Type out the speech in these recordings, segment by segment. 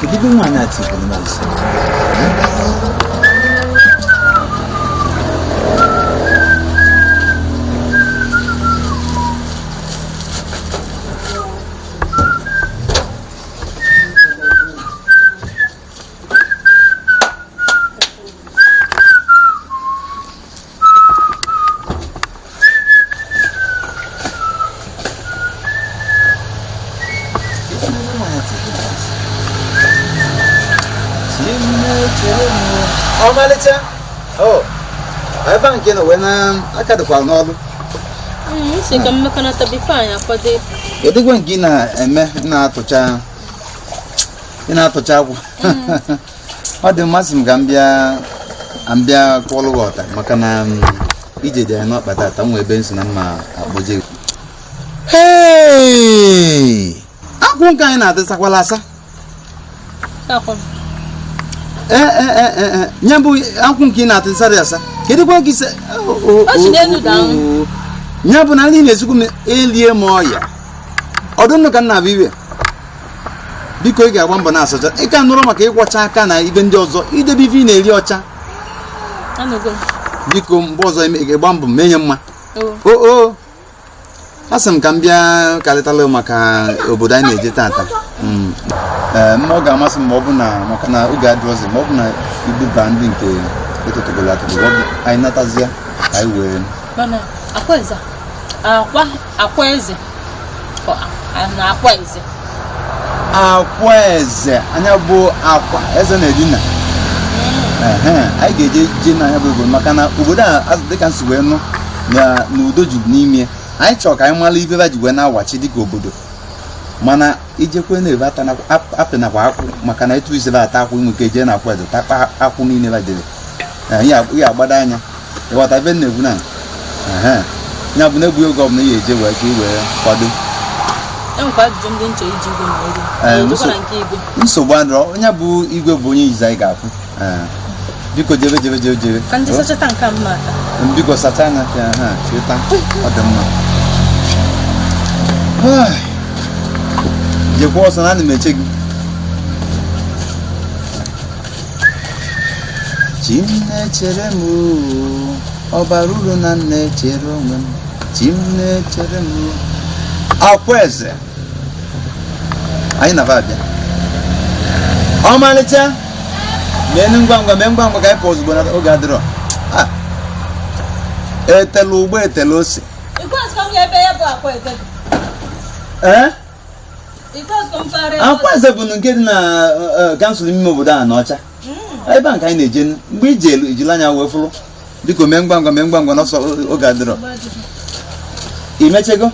Kedu ebe nwaanyị a tikwuru na nsị? Ọmalịcha o ebe a nke nọ wee na aka dịkwara n'ọlụ. Si ka mmekọnata bifo anyị akwado ịpụ. Kedụkwa nke ị na-eme na-atụcha ị na-atụcha akwụ? Ọ dị mmasị m ka m bịa m bịa kụọlụ gị ọta maka na ije dị anyị n'ọkpa tata nwa ebe nsi na mma akpọje. Hey! Akwụ nke anyị na-adịsakwala asa. Ee ee ee ee nye bụ akwụ nke ị na-atịsara asa, kedụkwa nke ise? Nye bụ na nri na-esikwu m elie m ọya ọdụ ka nna bụ iwe. Biko ị ga-agba mbọ na-asacha ị ka nụrụ maka ịkwọcha aka na ibe ndị ọzọ idebe ife ị na-eri ọcha. Biko mgbe ọzọ ị ga-agba mbọ mee nye mma. O asị m ka m bịa karịtala maka obodo anyị na-eje tata. Ee, mma ọ ga-amasị m ma ọ bụ na maka na oge adịrọzi ma ọ bụ na ibuba ndị nke etotogolo atụtụgo anyị natazie anyị wee akwa eze anya bụ akwa eze na-edina. Anyị ga-eje jee n'anya bụ obodo maka na obodo a dịka nsi wee nụ na udo juru n'ime. Anyị chọrọ ka anyị mara ife ba ji wee na-awachi dịka obodo, mana ijekwe na-ebe apịnakwa akwụ maka na etu isi ata akwụ inwe ike jee na akwa eze takpa akwụ niile ba debe ị agbado anya ịghọta ebe na-egwu na ya bụ na-egbu oge ọbụla ị ga-eje wee ka ị wee kwado. Nsogbu adịrọ, onye bụ igwe bụ onye izizi anyị ga-afụ. Biko jebe jebe jebe jebe biko sacha anya ha cheta ọ dị mma. Jekwa ọsọ na ana m eche gị. Chi m na-echere m, ọ bara uru na m na-echere onwe m. Chi m na-echere m. Akwa eze anyị na abịa. Ọmalịcha mee ngwa ngwa mee ngwa ngwa ka anyị pụọ ozugbo na oge adịrọ. Etela ụgbọ etela ose. Ee, akwa eze bụ nke dị na kansụl ime obodo a n'ọcha ebe a nke anyị na-eje mgbe iji elu ijila anya wee fụrụ. Biko mee ngwa ngwa mee ngwa ngwa n'ọsọ oge adịrọ. Imechego?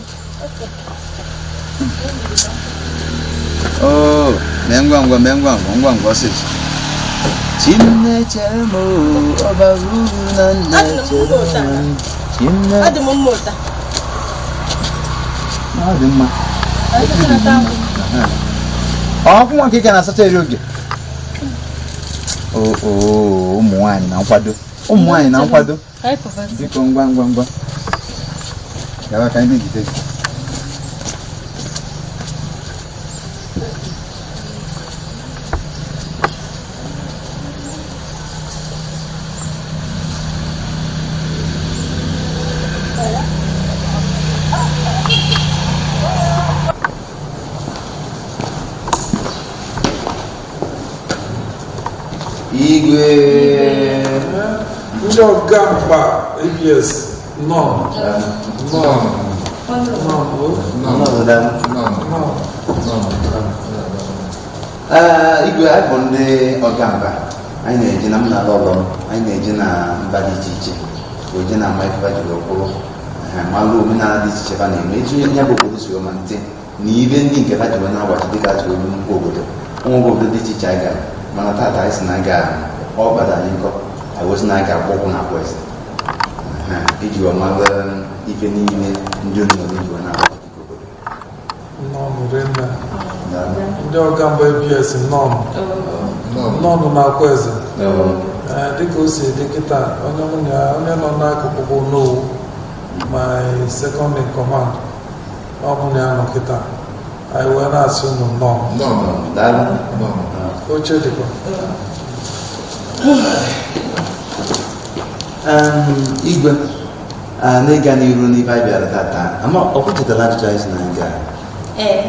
Oo, Mee ngwa ngwa, mee ngwa ngwa, ngwa ngwa, ọsịsọ. Chi m na-echere m, ọ bara uru na nna echere m. Chi m na Adị m mma ụta. Ọ dị mma. Ọkwụ nwa nke ị ka na-asacha eri oge. Ụmụ nwaanyị na nkwado, ụmụ nwaanyị na nkwado. Biko, ngwa ngwa ngwa, gawa ka ndị jide gị. Igwe. Ndị ọga mkpa ABS nọ nọ nọ. Nọ. Ee, igwe, anyị bụ ndị ọgamba. Anyị na-eje na m na ụlọ m, anyị na-eje na mba dị iche iche wee je na ama ife ji wee kwụrụ malụ omenala dị iche iche fa na-eme, etu ya bụ obodo si wee malite na ibe ndị nke fa ji wee na-agbachi dịka ji wee nnukwu obodo ụmụ obodo dị iche iche anyị gara. Mana taata anyị si na anyị ga ọ kpata anyị nkọ, anyị wee sị na anyị ga-agba ụkwụ na akwa eze iji wee malụ ife niile ndị omenala ji wee na-agbachi dịka obodo. Nnọọ rinne, ndị ọgamba ABS, nnọọ, nnọọ na-akwa eze. Ee, dịka o si dị kịta, onye mụ na ya, onye nọ n'akụkụ bụ Onowu, my second in command. Ọ mụ na ya nọ kịta. Anyị wee na-asị unu nnọọ. Daalụ. Oche dịkwa. Igwe, n'ịga n'iru n'ife anyị bịara tata, ama ọ kwuchetara ajụjụ anyị si na anyị ga Ee.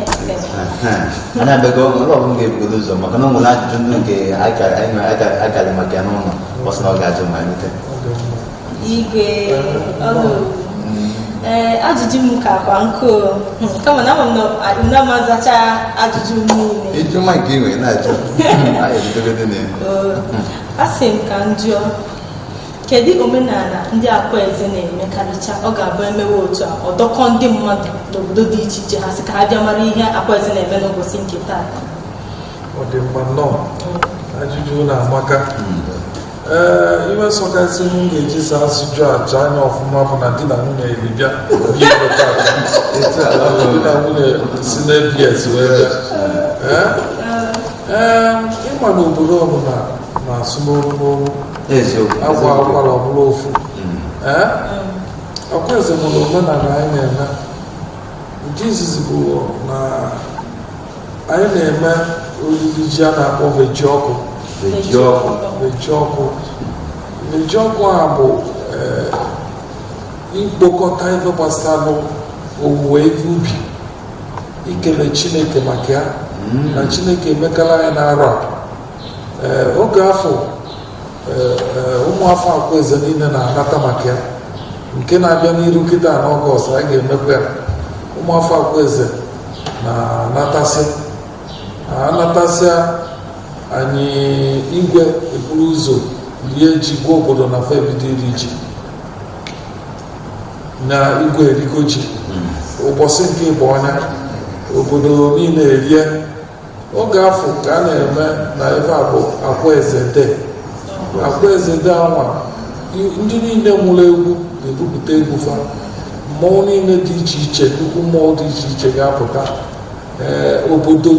Anyị abịago ụlọ ọbụla ga-ebugodo ụzọ maka na o nwere ajụjụ ndị nke anyị akarị maka ya n'ụlọ. Ọ sị na ọ ga-ajụ ma anyị rute. Ọ dị mma. Igwe ọnụ. Ee, ajụjụ m ka kwa nkụ. Kama na ama m na m azacha ajụjụ m niile. Ịjụ ma nke ị nwere na-ajụ, anyị ebidogodo na ya. Oo. A sị m ka m jụọ, kedu omenala ndị Akwaeze na-emekarịcha ọ ga-abụ emewe otu a, ọdọkọ ndị mmadụ n'obodo dị iche iche, ha sị ka ha bịa mara ihe Akwaeze na-eme n'ụbọchị nke taa? Ọ dị mma, nnọọ. Ajụjụ na-amaka. Ee, ihe sọkasị m ga-eji saa asụjụ aja anya ọfụma bụ na di na nwunye eri bịa igwe tata. Etu a ọ bụ. Di na nwunye si na ABS wee bịa. Ee, ee, ịma na obodo ọbụla na-asụ n'olu n'olu. Eziokwu. Akwa akwara ọbụla ofu. Ee, Akwaeze nwere omenala anyị na-eme. Nke izizi bụ na anyị na-eme oriri ji a na-akpọ veji ọkụ. Veji ọkụ. Veji ọkụ. Veji ọkụ a bụ ikpokọta ife gbasara owuwe ife ubi, ikele Chineke maka ya na Chineke emekala anyị n'arọ a. Ee, oge afọ ụmụafọ Akwaeze niile na-anata maka ya. Nke na-abịa n'iru kịta n'Ọgọst, anyị ga-emekwa ya. Ụmụafọ Akwaeze na-anatasị, anatasịa, anyị igwe eburu ụzọ rie ji, gwa obodo na fa ebido iri ji, na igwe erigo ji. Ụbọchị nke ịbụ ọnya, obodo niile erie. Oge afọ ka a na-eme na ebe a bụ Akwaeze Day. Akwaeze Day anwa, ndị niile mụrụ egwu na-ebupụta egwu fa. Mmọnwụ niile dị iche iche, nnukwu mmọnwụ dị iche iche ga-apụta. Ee, obodo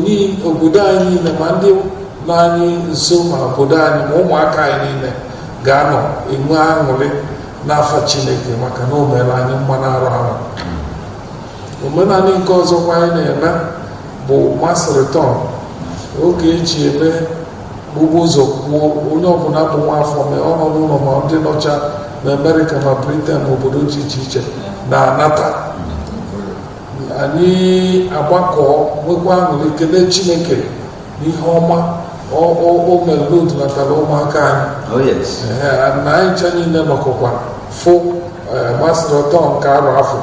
obodo anyị niile, ma ndị nọ anyị nso, ma obodo anyị, ma ụmụaka anyị niile ga-anọ enwe aṅụrị n'afa Chineke maka na o mere anyị mma n'arụ ahụ. Omenala nke ọzọkwa anyị na-eme bụ mass return. Oge eji eme bụbu ụzọ kwuo, onye ọbụla bụ nwa afọ, ma ọ nọ n'ụlọ ma ndị nọcha na Amerịka ma Britain ma obodo dị iche iche na-anata, anyị agbakọ, nwekwa aṅụrị, kelee Chineke n'ihe ọma o mere n'odunatara ụmụaka anyị. Oh yes. Ee, na anyị ncha niile nọkọkwa fụ mass return nke arọ afọ.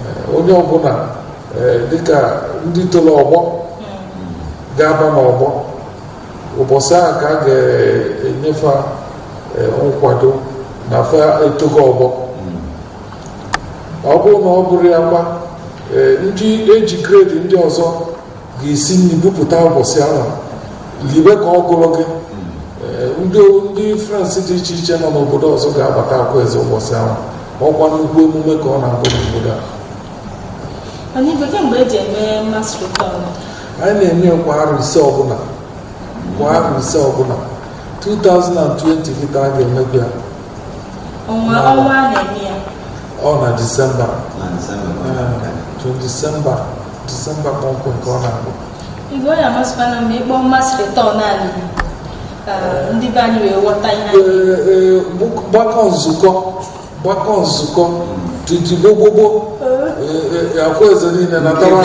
Ee, onye ọbụla, dịka ndị toro ọgbọ ga-aba n'ọgbọ, ụbọchị ahụ ka a ga-enyefe nkwado na fa etogo ọgbọ. Ọ bụrụ na ọ bụrụ ya kwa, ndị eji grade ndị ọzọ. Ga-esi nri bupụta ụbọchị ahụ, libe ka ọ gụrụ gị. Ndị friends dị iche iche nọ n'obodo ọzọ ga-abata Akwaeze ụbọchị ahụ. Ọkwa nnukwu emume ka ọ na-abụ n'obodo a. Mana igwe, kemgbe eji eme mass return? Anyị na-eme kwa arọ 5 ọbụla, kwa arọ 5 ọbụla. 2020 kịta a ga-emekwa ya. Ọnwa ọnwa a na-eme ya? Ọ na Disemba. Na Disemba. To Disemba, Disemba kpọmkwem ka ọ na-abụ. Igwe, ọ ya amasịkwana m ịkpọ mass return anyị ka ndị be anyị wee ghọta ihe anyị. Ee, gbakọ nzukọ, gbakọ nzukọ titi gbogbogbo. Akwaeze niile natara.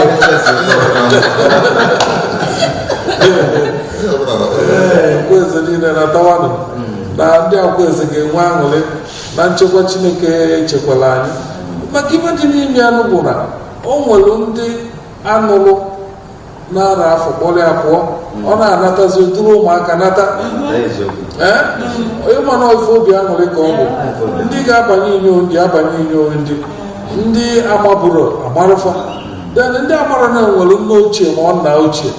Ee, Akwaeze niile natawanụ, na ndị Akwaeze ga-enwe aṅụrị na nchekwa Chineke chekwara anyị, maka ife dị n'ime anụ bụ na o nwere ndị anụrụ na-ara afọ kpọrọ ya pụọ, ọ na-anatazi duru ụmụaka nata. Eziokwu. Ee, onye mana ife obi aṅụrị ka ọ bụ. Ndị ga-abanye inyo, ndị abanye inyo, ndị amaburo amarụfa, then ndị amara na nwere nne ochie ma ọ nna ochie,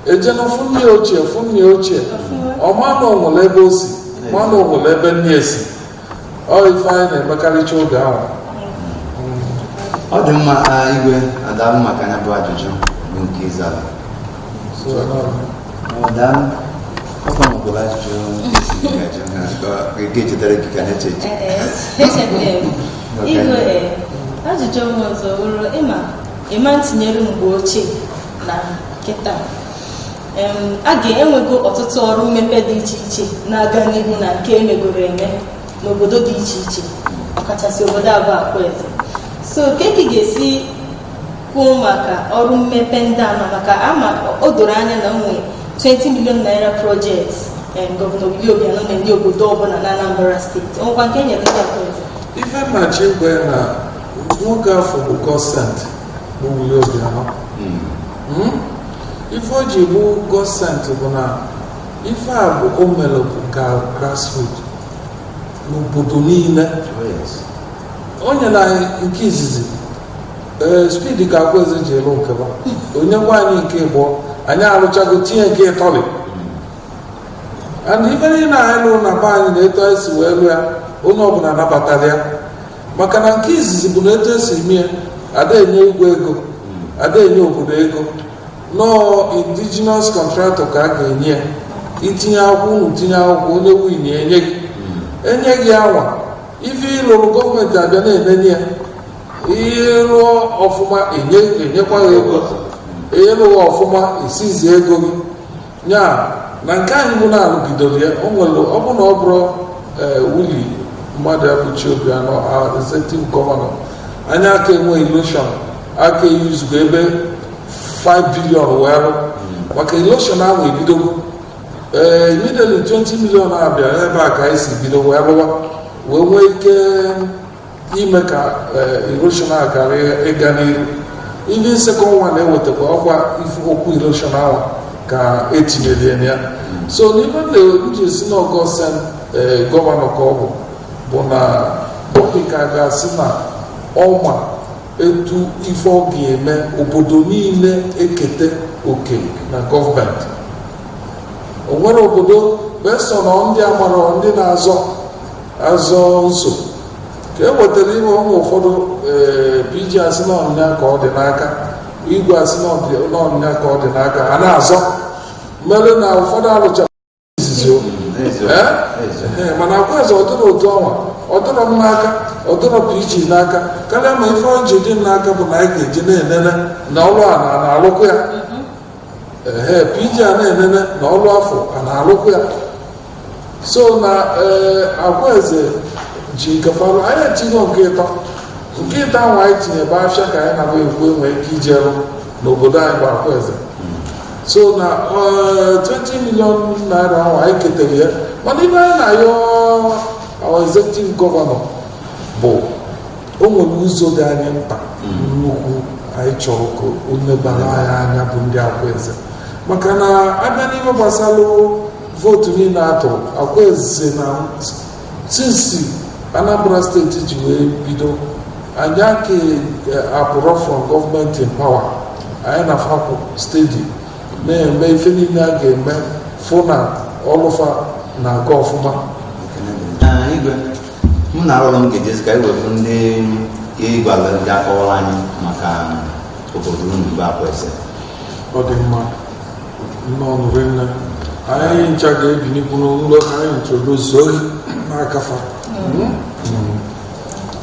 eje na fụ nne ochie, fụ nne ochie, ọma na o nwere ebe o si, ma na o nwere ebe nne esi. Ọ ife anyị na-emekarịcha oge ahụ. Ọ dị mma. Igwe, adaalụ maka anya bụ ajụjụ bụ nke ịzara. So, Ọ daalụ. Ọkwa nwekwara ajụjụ esi gajụ ha ga-echetara gị ka na-eche eche. Ee, echetara m. Igwe, ee, ajụjụ m ọzọ wụrụ, ịma ntinyere mgbe ochie na kịta, a ga-enwego ọtụtụ ọrụ mmepe dị iche iche na-aga n'ihu na nke emegoro eme n'obodo dị iche iche, ọkachasị obodo abụọ Akwaeze. So keki ga-esi kwuo maka ọrụ mmepe ndị a, maka ama o doro anya na onwe 20 million naira project Gọvanọ Willie Obianọ na-enye obodo ọbụla na Anambra Steeti, ọnwekwa nke e nyere ndị Akwaeze? Ife nnachi gwe na nwoke afọ bụ God-sent bụ Willie Obianọ. Ife o ji bụ God-sent bụ na ife a bụ o mere bụ ka grassroot n'obodo niile. Oh, yes. O nyere anyị nke izizi, ee, speed ka Akwaeze ji elu nkeba. Onye gwa anyị nke ịbụọ, anyị arụchago, tinye nke ịtọlị, and ife niile anyị lụrụ na be anyị na etu anyị si wee lụ ya, onye ọbụla nabatara ya, maka na nke izizi bụ na etu esi eme ada enye igwe ego, ada enye obodo ego, nọọ indigenous contractor ka a ga-enye ya. Itinye akwụkwọ, unu tinye akwụkwọ, onye win enye gị, enye gị anwa ife ịlụrụ, gọọmenti abịa na-enenye ya. Ihe rụọ ọfụma, enye enyekwa ya ego. Ịrụghị ọfụma, isizie ego gị. Nya na nke anyị bụ na-alụgidoro ya, o nwere ọ bụ na ọ bụrụ ee Willie mmadụ abụchi Obianọ, executive gọvanọ anyị, aka enwe erosion, aka eyuzugo ebe 5 billion wee rụ, maka erosion ahụ ebidogo. Ee, immediately 20 million abịa ebe a ka anyị si bido wee rụwa, wee nwee ike ime ka erosion a gara ịga n'iru. Even second one na-ewetakwa ọkwa ife okwu erosion ahụ ka etinyere ya. So n'ime na m ji si na God-sent gọvanọ ka ọ bụ na ọ dị ka ga-asị na ọma etu ife ọ ga-eme obodo niile ekete oke na gọọmenti. O nwere obodo besọ na ndị amara ndị na-azọ azọ nso ka e wetara ihe ọnwa ụfọdụ. Ee, PG asị na ọnya ka ọ dị n'aka, igwe asị na ọnya ka ọ dị n'aka, a na-azọ mere na ụfọdụ alụcha izizi o. Ee, mana Akwaeze ọ dịrọ otu ọnwa, ọ dịrọ m n'aka, ọ dịrọ PG n'aka. Karịa ma ife ọ ji dị m n'aka bụ na anyị ga-eje na-enene na ọrụ a na na-alụkwu ya. Ehe, PG a na-enene na ọrụ afọ a na-alụkwu ya. So na ee, Akwaeze ji nke farụ anyị etinye nke ịtọ, nke ịtọ ahụ anyị tinye bụ afịa ka anyị na-agba ekwu enwe ike ije rụ n'obodo anyị bụ Akwaeze. So na 20 million naira ahụ anyị ketere ya, mana ibe anyị na-ayọ our executive governor bụ o nwere ụzọ dị anyị mkpa nnukwu anyị chọrọ ka o lebara anyị anya bụ ndị Akwaeze, maka na abịa n'ihe gbasara vootu niile atụrụ Akwaeze na since Anambra Steeti ji wee bido, anyị aka apụrọ from gọọmenti in power, anyị na fapụ steady. Na-eme ife niile a ga-eme fụ na ọlụ fa na-aga ọfụma. Igwe m na arụrụ m ga-ejezi ka iwefu ndị ịgwala ga-akọwara anyị maka obodo unu bụ Akwaeze. Ọ dị mma, nnọọ nne. Anyị ncha ga-ebinikwu n'ụlọ ka anyị introduce oyi n'aka fa.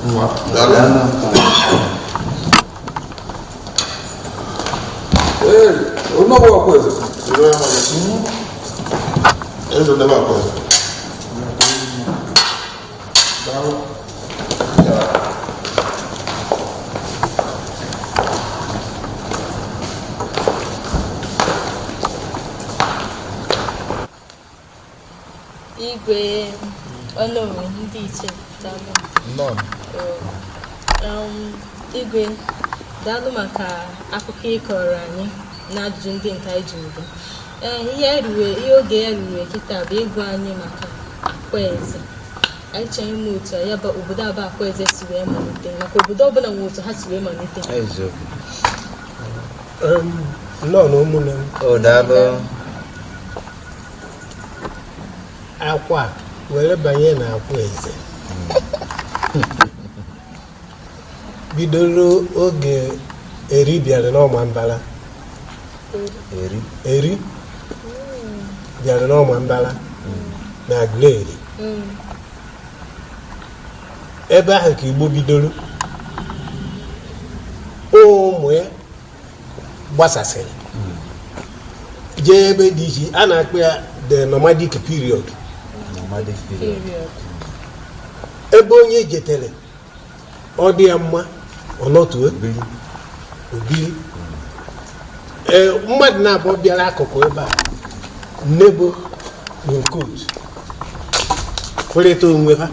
Ngwa. Ee, Onowu Akwaeze. Eze ndebe Akwaeze. Daalụ. Igwe, Onowu, ndị ichie, daalụ. Nnọọ. Igwe, daalụ maka akụkọ ị kọrọ anyị na ajụjụ ndị nke anyị jụrụ gị. Ee, ihe oge ya ruwe kịta bụ ịgwa anyị maka Akwaeze. Anyị chọrọ ime otu ya bụ obodo abụ Akwaeze si wee malite, maka obodo ọbụla nwere otu ha si wee malite. Eziokwu. Nnọọ na ụmụnne m. O, daalụ. Akwa were banye na Akwaeze bidoro oge Eri bịara n'Ọmambala. Eri. Eri bịara n'Ọmambala na Aguleri. Ebe ahụ ka Igbo bidoro. Ụmụ ya gbasasịrị jee ebe dị iche, a na-akpọ ya the nomadic period. Nomadic period. Period. Ebe onye jetere, ọ dị ya mma, ọ nọtue. Biri. Obiri. Ee, mmadụ na-abụọ bịara akụkụ ebe a, Nnebo na Okotu, kwurịta onwe ha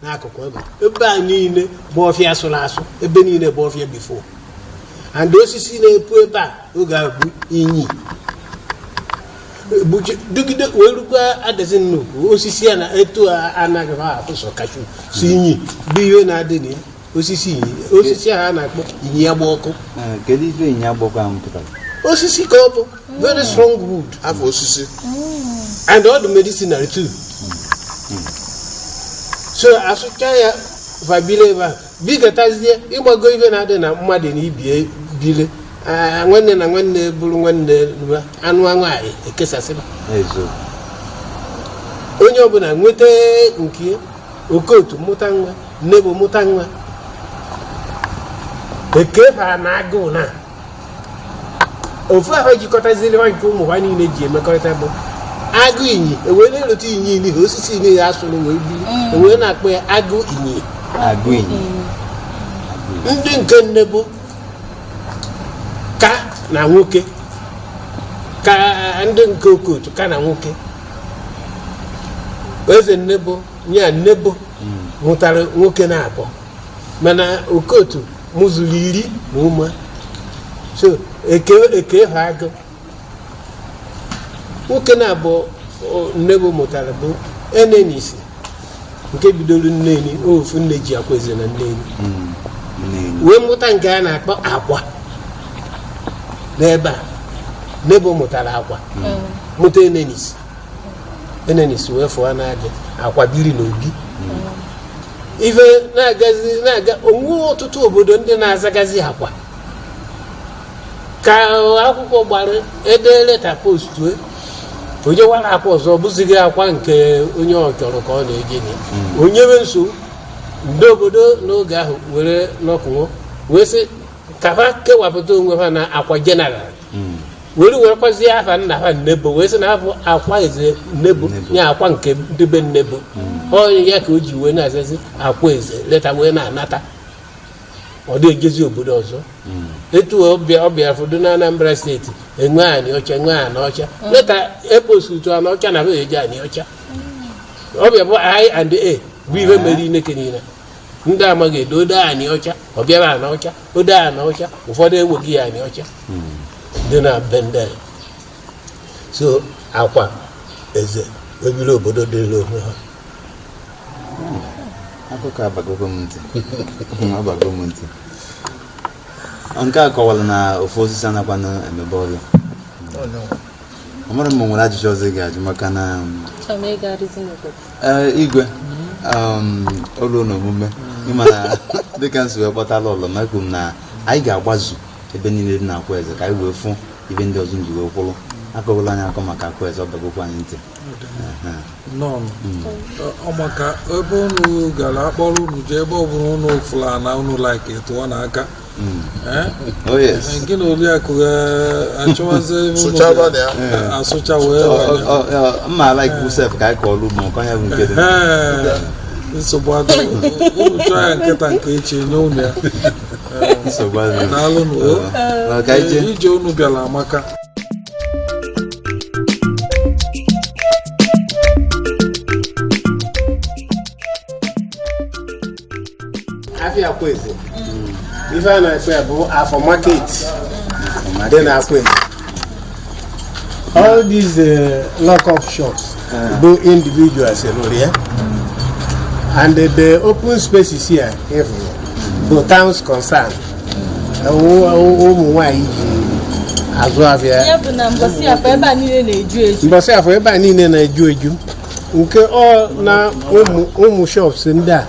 n'akụkụ ebe a. Ebe a niile bụ ọfịa sụrụ asụ, ebe niile bụ ọfịa before, and osisi na-epu ebe a oge ahụ bụ inyi. Dugide wee rukwa adazi nnukwu osisi a na etu a anaghị afụ sọ cashew si inyi bụ ihe na-adị na ya, osisi inyi, osisi ahụ a na-akpọ inyi agba ọkụ. Ee, kedu ife ịnyịnya agbọkọ ahụ pụtara? Osisi ka ọ bụ, very strong wood. Afọ osisi. And all the medicinal too. So asụcha ya vabile ebe a bigatazie ịgbago ife na-adị na mmadụ na ibie bile. Ah, nwanne na nwanne bụrụ nwanne, anụ nwaanyị ekesasịba. Eziokwu. Onye ọbụla nweta nke Okotu mụta nwa, Nnebo mụta nwa, eke ha na agụụ na ofu ahụ jikọtaziri ha nke ụmụ ha niile ji emekọrịta bụ agụ inyi. Ewee na-elote inyi n'ihi osisi niile asụrụ wee biri, ewee na-akpọ ya agụ inyi. Agụ inyi. Ndị nke Nnebo ka na nwoke ka ndị nke Okotu ka na nwoke eze Nnebo nya Nnebo mụtara nwoke na abụọ, mana Okotu mụzuru 10 na ụma. So eke eke ha agụ nwoke na abụọ Nnebo mụtara bụ Enenisi nke bidoro Nneni, ofu nne ji Akwaeze na Nneni. Nneni. Wee mụta nke a na-akpọ Akwa n'ebe a. Nnebo mụtara Akwa, mụta Enenis. Enenis wee fụọ n'agụ, Akwa biri n'obi. Ife na-agazi na-aga onwe ọtụtụ obodo ndị na-azagazi Akwa ka akwụkwọ gbara ede leta postue onye wara akwa ọzọ, ọ bụzighị akwa nke onye ọ chọrọ ka ọ na-eje na ya. Onye nwe nsogbu ndị obodo n'oge ahụ were nọkụọ wee sị ka ha kewapụta onwe ha na Akwa general, were werekwazie afa nna ha Nnebo, wee sị na abụ Akwa Eze Nnebo. Nnebo. Ya akwa nke ndị be Nnebo onye ya ka o ji wee na-azazi Akwa Eze leta wee na-anata, ọ dị ejezi obodo ọzọ. Etu ọbịa ọbịa fọdụ na Anambra Steeti enwe anị ọcha, enwe anị ọcha leta epostutu anị ọcha na eji anị ọcha ọbịa bụ I and A bụ ihe mere ineke niile ndị amaghị edo ode anị ọcha ọ bịara anị ọcha ode anị ọcha, ụfọdụ enweghị ya anị ọcha dị na bendel. So Akwa Eze webiri obodo dịrị onwe ha. Akụkọ abagogo m ntị, abago m ntị. Nke a kọwara na ofu osisi anakwana emebe ọrịa. Amara m nwere ajụjụ ọzọ ị ga-ajụ maka na Achọrọ m ịgarịzi n'obodo. Ee, igwe, olu na omume ịma na dịka nsi wee kpọtala ụlọ ma ekwu m na anyị ga-agbazu ebe niile dị na Akwaeze ka anyị wee fụ ibe ndị ọzọ ji wee kwụrụ akọgụla anyị akọ maka Akwaeze, ọ bagokwa anyị ntị. Nọn ọ maka ebe unu gara akpọrọ unu jee ebe ọbụla unu fụla na unu like tụọ n'aka. Eh? Oh yes. Gị na oriakụ achọwazi ebe unu Sụchaba na ya. asụcha wee banye. Mma like wusef ka anyị kọọlụ ugbo nke ọnya bụ nke dị. Ee, nsogbu adịghị. Unu chọọ ya nkịta nke echi nye unu ya. Nsogbu adịghị. Daalụnụ o. Ọ, ka anyị jee. Ije unu bịara amaka. Afịa Akwaeze, ife a na-akpọ ya bụ Afọ Market dị na Akwaeze. All these lock-up shops bụ individuals rụrụ ya, and the open spaces here ịfụrụ bụ towns concern, ụmụ nwanyị ji azụ afịa. Ya bụ na mbọsị afọ ebe a niile na-eju eju. Mbọsị afọ ebe a niile na-eju eju nke ọ na ụmụ ụmụ shops ndị a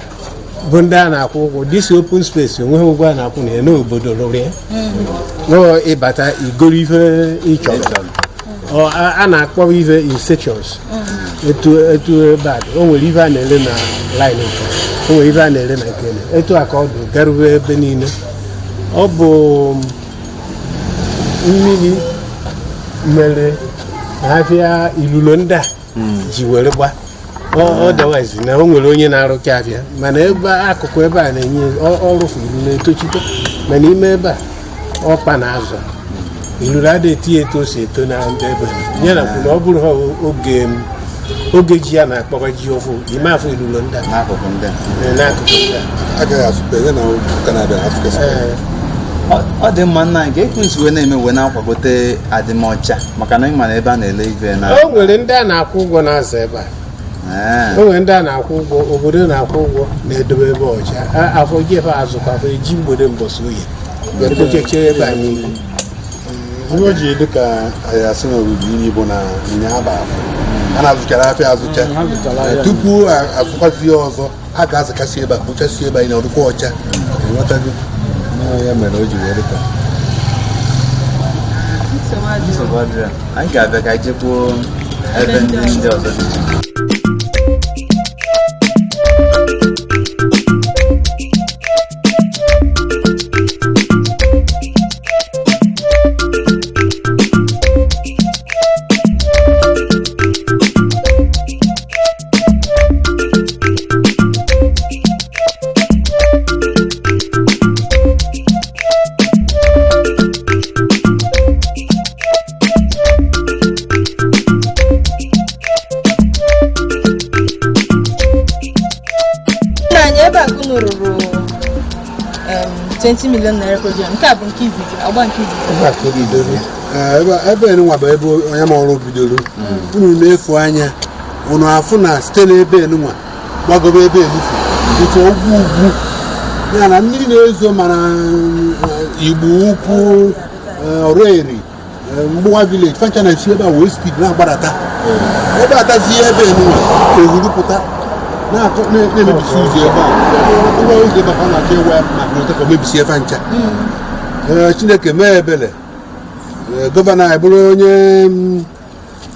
bụ ndị a na-akwụ ụgwọ. This open space enweghị ụgwọ a na-akwụ na ya, n'obodo rụrụ ya. Nọọ ịbata igoro ife ị chọrọ. Ọ a na-akpọ ife in sections etu etu ebe a dị. O nwere ife a na-ere na line nke a, o nwere ife a na-ere na nke a. Etu a ka ọ dị garuo ebe niile. Ọ bụ mmiri mere na afịa ilulo ndị a ji were gba. Otherwise na o nwere onye na-arụka afịa, mana ebe akụkụ ebe a na-enye ọrụfu ilulo etochite, mana ime ebe a ọkpa na azụ ilulu adịghị eti ya etu o si eto na ndị ebe ya na kwuru na ọ bụrụ ha oge oge ji ya na-akpọkọ ji ọfụ ime afọ ilulo ndị a n'akụkụ ndị a. Ee, n'akụkụ ndị a. Agaghị asụpe ya na ụka na-abịa asụpe. Ee. Ọ dị mma. Nna, nke ekwensị wee na-eme wee na-akwagote adịmọcha maka na ịma na ebe a na-ele ife na O nwere ndị a na-akwụ ụgwọ na-aza ebe a. O nwere ndị a na-akwụ ụgwọ, obodo na-akwụ ụgwọ na-edobe ebe ọcha. Afọ ji ebe azụkwa afọ eji mgbede mbọsị oyi ekpocheche ebe a niile. Ihe o ji dị ka anyị asị na oruru unyi bụ na nya bụ afọ a na-azụchara afịa azụcha. Ha zụchara ahịa. Tupu azụkwazi ya ọzọ, a ga-azakasị ebe a, kpochasị ebe anyị na ọdụkwa ọcha, ịghọtago? Nọọ ya mere o ji wee dị ka Nsogbu adịrọ. Anyị ga-abịa ka anyị jekwuo ebe ndị ọzọ dị iche iche. Nna anyị, ebe a ka unu rụrụ 20 million naira project nke a bụ nke izizi, agba nke izizi? Ebe a ka o bidoro. Ee, ebe nwa bụ ebe onye ma ọrụ bidoro. Unu na-efu anya unu afụ na site n'ebe enunwa gbagobe ebe enufu dịka ugwu ugwu ya na mmiri na-ezo, mana Igbo Ukwu, Ọrụeri, Mgbuwa village fancha na-esi ebe a wee speed na-agbadata ebe atazie ebe enunwa ohuru pụta na-emebisi ụzọ ebe a, ngwa ụzọ ebe a ka ọ na-achọ ịwa ya maka na ka o mebisi ebe ncha. Ee, Chineke mee ebele. Ee, gọvanọ anyị bụrụ onye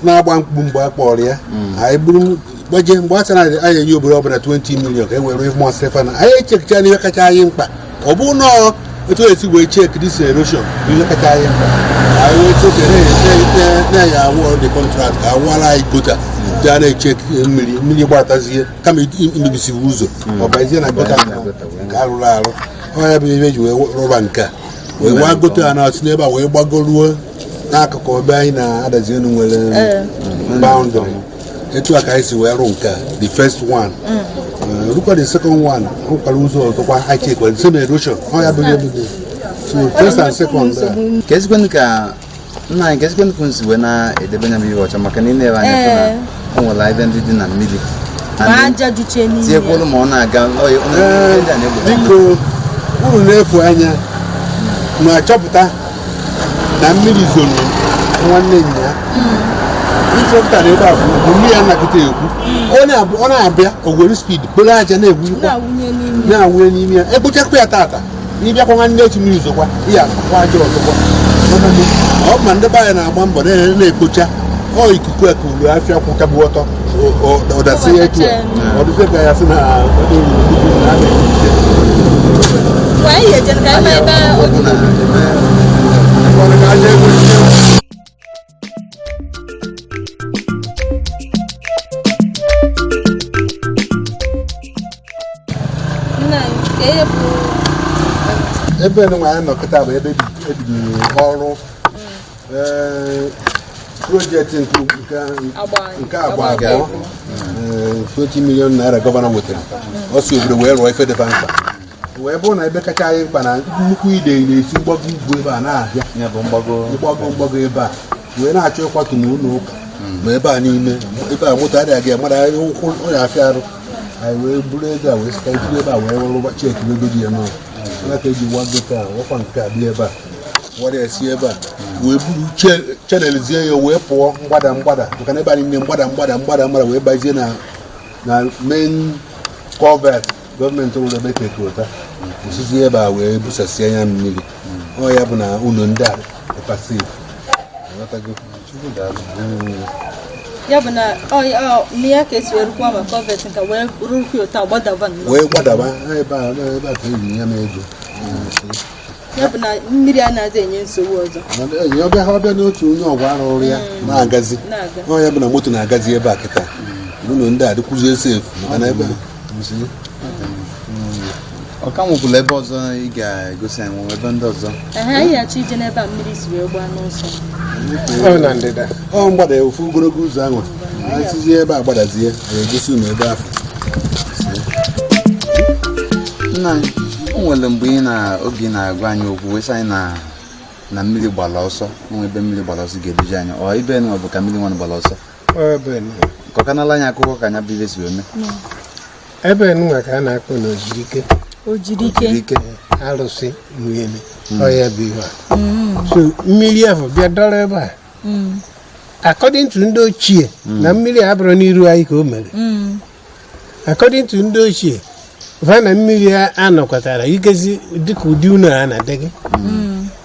na-agba mkpu mgbe a kpọrọ ya, anyị bụrụ gbaje mgbe a sị na anyị enye obodo ọbụla 20 million ka e were mọ Stefana. Anyị echekicha n'ihe kacha anyị mkpa, ọ bụ nọọ etu esi wee check this erosion bụ ihe kacha anyị mkpa. Anyị wee cheke na-enye awụ the contract ka awụara anyị gutter dị a na-eche mmiri mmiri gbatazie kama imebisiwe ụzọ, ọ bazie na gutter nke arụrụ arụ. Ọ ya bụ ihe eji wee rụba nke a, wee waa gutter a na-asị n'ebe a wee gbagoruo n'akụkụ ebe anyị na-adazi elu nwere boundary. Etu a ka anyị si wee rụ nke a, the first one. Rụkwa the second one, rụkwara ụzọ ọzọkwa anyị chekwara the same erosion. Ọ ya bụ ihe bụ so first and second. Ka ezikwenụ ka nna anyị, ka ezikwenụ ka unu si wee na-edebe nya bụ ihe ọcha, maka na ị na-ere anya fụ na o nwere ebe ndị dị na mmiri ma aja juche n'ime ya. Tinyekwuru ma ọ na-aga ndị a na-egbochi. Biko, unu na-efu anya na-achọpụta na mmiri zoro Nwanne nya ife pụtara ebe a bụ mmiri a nakịta ekwu ọ na-abịa ogwere speed kporo aja na-egwurukwa Na-awụnye n'ime. na-awụnye n'ime ya, ekpochakwa ya tata, ịbịakwa nwanne echi mmiri zokwa ihe akwa aja ọzọkwa. Ọ bụ ma ndị be anyị na-agba mbọ na-ekpocha ọ ikuku ekulu afịa kwụkabụ ọtọ ụdasị ya etu a ọ dịzie ka ya sị na ọ dị nnukwu na a na-ekpocha. Mgbe anyị ga-eje ka anyị ma ebe o Ọ bụ na Ọ ka aja egwu. Nna anyị, ka ihe bụ Ebe nwa anyị nọ kịta bụ ebe ebidoro ọrụ project nke nke agba abụọ, 20 million naira governor wetara, ọ si obodo wee rụọ ife dịba mkpa, wee bụrụ na ebe kacha anyị mkpa na nnukwu idei na-esi mgbago ugwu ebe a na-abịa. Ya bụ mgbago. Mgbago ebe a wee na-achọ ịkwatu na ụlọ ụka ma ebe a niile, ebe a moto adịghị aga, mmadụ anyị ụkwụ ọ na-afịa arụ. Anyị wee buru ego a wee sika itiri ebe a wee rụba check ego dị ya n'ụlọ ya ka eji wago taa wakwa nke a dị ebe a wara ya si ebe a wee buru channelizie ya wee pụọ mgbada mgbada, maka na ebe a niile mgbada mgbada mgbada mgbada wee bazie na main culvert gọọmenti rụrụ ebe kekota osisi ebe a wee busasịa ya mmiri. Ọ ya bụ na ụlọ ndị a dịkwa safe. Ịghọtago? Ya bụ na ọ na ya ka esi wee rụkwa ma culvert nka wee rụrụkwa otu a gbadaba nnọọ. Wee gbadaba ebe a ka eji ya m ego. Ya bụ na mmiri anaghịzi enye nsogbu ọzọ. Ọbịa ha ọbịa n'otu onye ọgwa arụrụ ya na-agazi. Na-aga. Ọ ya bụ na moto na-agazi ebe a kịta, ụlọ ndị a dịkwuzie safe maka na ebe Ọ ka nwekwara ebe ọzọ ị ga-egosi anyị, nwe ebe ndị ọzọ? Ehe, anyị achọ ije n'ebe a mmiri si wee gbaa n'ụzọ. Ọ na ndịda. Ọ mgbada ofu ogologo ụzọ ahụ anyị sizie ebe a gbadazie, anyị egosi unu ebe ahụ. Nna anyị, o nwere mgbe ị na oge na-agwa anyị okwu wee sị anyị na mmiri gbara ọsọ, onwe ebe mmiri gbara ọsọ ga-ebuje anyị. Ọ ibe nwa bụ ka mmiri nwa gbara ọsọ? Ọ ebe nwa. Ka ọ kanala anyị akụkọ ka anya bụ ibe si wee mee. Ebe nwa ka a na-akpọ na Ojirike. O jiri ike. Jiri ike. Arụsị mmiri ọ ya bụ ihe a. So mmiri ahụ bịa dọrọ ebe a, according to ndị ochie, na mmiri a abụrụ n'iru anyị ka o mere. According to ndị ochie va na mmiri a anọkọtara ikezi dịka ụdị unu a na-adị gị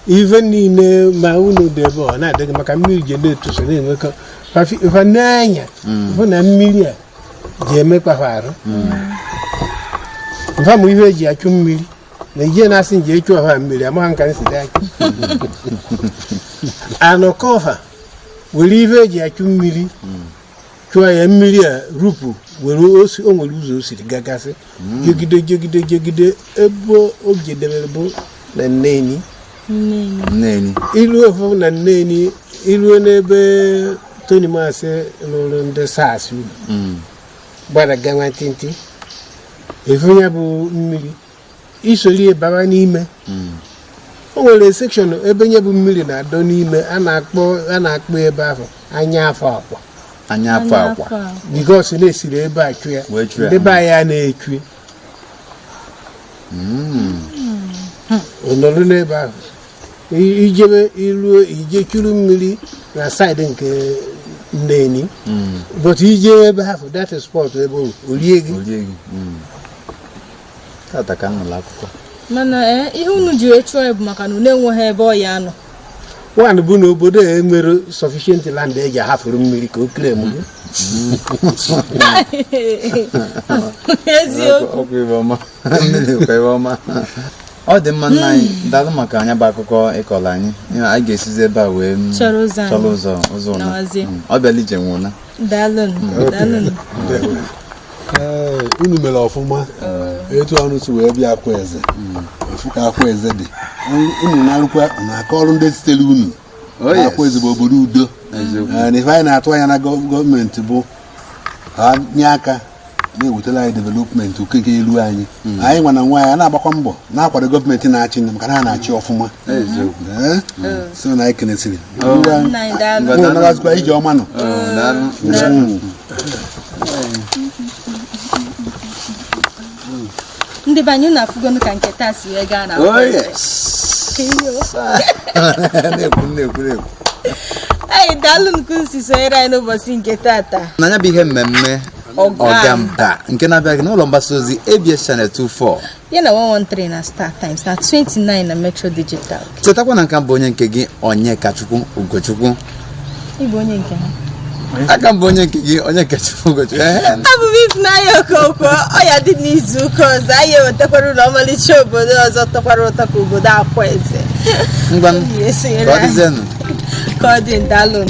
ife niile ma unu dị ebe ọ na-adị gị maka mmiri ji na-etoso na-enwekọ fa n'anya hụ na mmiri a ji emekpafa arụ mfa ma ihe eji achụ mmiri na ije na-asị nje echu ọha mmiri amaghị nka nsi dị achụ anọkọfa were ife eji achụ mmiri chụọ ya, mmiri a rupụ were osi o nwere ụzọ o siri gagasị jegide jegide jegide ebe o jedebere bụ na Nneni. Nneni. Ilu ofu na Nneni, iruo n'ebe Tony Masị lụrụ ndị SARS uru gbadaga nwantịntị efu ya bụ mmiri isori baba n'ime. O nwere section ebe nye bụ mmiri na-adọ n'ime a na-akpọ ebe ahụ anya afọ akwa. Anya afọ akwa. Because na-esiri ebe a chụ ya. Wee chụ ya. Ndị be anyị a na-echu ọ nọrọ n'ebe ahụ. Ijebe iruo ije churu mmiri na side nke Nneni, but ije ebe ahụ, that is spot ebe o rie gị. Orie gị. Tata ka m nụrụ akụkọ. Mana ee, ihe unu ji wee chụọ ya bụ maka na unu enweghị ebe ọ ya nọ. One bụ na obodo a enwere sufficient land eji ahafuru mmiri ka o kere m. Eziokwu. Ọkwa ibe ọma mmiri bụkwa ibe ọma. Ọ dị mma, nna anyị, daalụ maka anya bụ akụkọ ịkọrọ anyị. Ihe anyị ga-esizi ebe a wee Chọrọ ụzọ anyị. Chọrọ ụzọ ụna. Nawazie. Ọ bịala ije nwe ụna. Daalụnụ, daalụnụ. Ee, unu mere ọfụma etu ọnụ si wee bịa akwa eze ofu ka akwa eze dị. Unu na-arụkwa na aka ọrụ ndị sitere unu. Oh, yes. Akwa eze bụ obodo udo. Eziokwu. Ee, na ife anyị na-atụ anya na gọọmenti bụ ha nye aka na-ewetara anyị development okeke elu anyị. Anyị nwa na nwa anyị na-agbakwa mbọ na-akwado gọọmenti na-achị, maka na ha na-achị ọfụma. Eziokwu. Ee, so na anyị kenesịrị. Nna anyị, daalụ. Unu nabazikwa ije ọma nọ. Oh, daalụ. Ndị be anyị, unu afụgonu ka nke taa si wee gaa na Oh yes. Na-ekwu, na-ekwu, na-ekwu. Anyị daalụ nke unu si sonyere anyị n'ụbọchị nke tata. Na ya bụ ihe mmemme Ọgamba. Ọgamba nke na-abịa gị n'ụlọ mgbasa ozi ABS Channel 24 ya na 113 na Star Times na 29 na Metro Digital. Chetakwa na nka bụ onye nke gị, Onyekachukwu Ugochukwu. Ịbụ onye nke ha. Aka m bụ onye nke gị, Onyekachukwu Ugochukwu. Ehe. Abụ m Ifunanya Okonkwo. Ọ ya dị n'izu ụka ọzọ, anyị ewetakwara ụlọ ọmalịcha obodo ọzọ tọkwara ụtọ ka obodo Akwaeze. Ngwanụ, Esonyere ka ọ anyị. dịzienụ. Ka ọ dị, ndalụ.